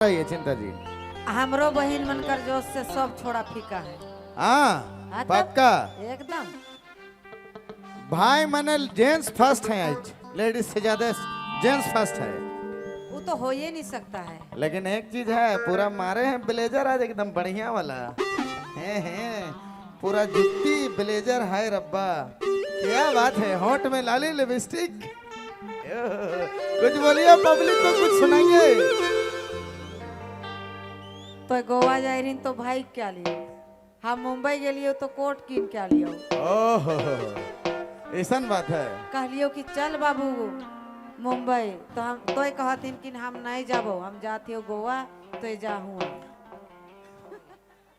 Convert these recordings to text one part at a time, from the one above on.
है चिंता जी। हमरो बहिन मन कर जोश से सब छोड़ा फीका है। हाँ। हाँ तब? पक्का। एकदम। भाई मने जेंट्स फर्स्ट है आज, लेडीज से ज्यादा जेंट्स फर्स्ट है। वो तो हो ही नहीं सकता है। लेकिन एक चीज है, पूरा मारे हैं ब्लेजर आज एकदम बढ़िया वाला है, पूरा जुत्ती ब्लेजर है। रब्बा, क्या बात है! होंठ में लाली लिपस्टिक। कुछ बोलिए, पब्लिक को कुछ सुनाइए। तो गोवा जाए रही तो भाई क्या लियो, हम मुंबई गेलियो तो कोट कीन के लियो। ओहो, ऐसा बात है। कहलियो कि चल बाबू मुंबई, तो हम तो कहतिन कि हम नहीं जाबो, हम जाती हो गोवा तो जा हुआ।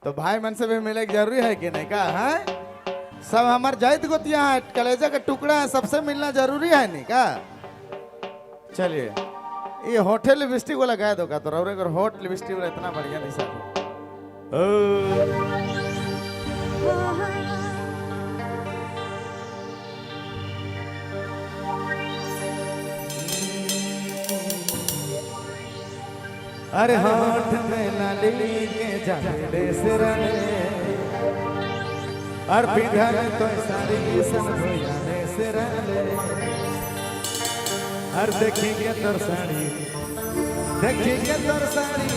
तो भाई मन से भी मिले के जरूरी है कि नहीं का है? सब हमार जाइत गोतिया है, कलेजा का टुकड़ा है, सबसे मिलना जरूरी है नहीं का? चलिए, ये होठे लिपस्टिक वाला गाय दो का तो रौरे कर होठ लिपस्टिक वाला इतना बढ़िया नहीं सर। ओ अरे होठ में लाली के जाने सिरने और पिघल तो सारी सन भयाने सिरने और देखेंगे तोर साड़ी, देखेंगे तोर साड़ी,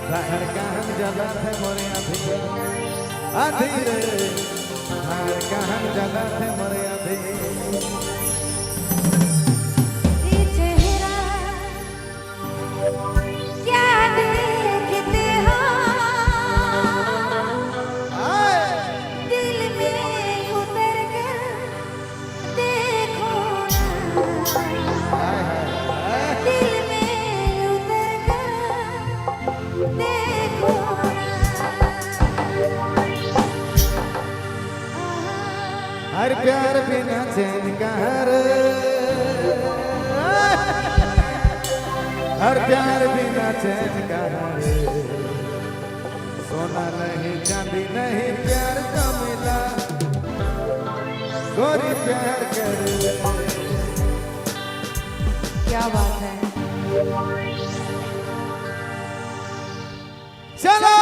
बाहर कहाँ जला थे मोरे आधी आधी रे, बाहर कहाँ जला थे मोरे आधी। ये चेहरा क्या देखते हो, दिल में उतर कर देखो ना, दिल में उतर कर देखो ना। हर प्यार बिना चैन का हर, हर प्यार बिना चैन का हर, सोना नहीं चांदी नहीं प्यार का मिला, गोरी प्यार कर ले। क्या बात है! चलो,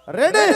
रेडी।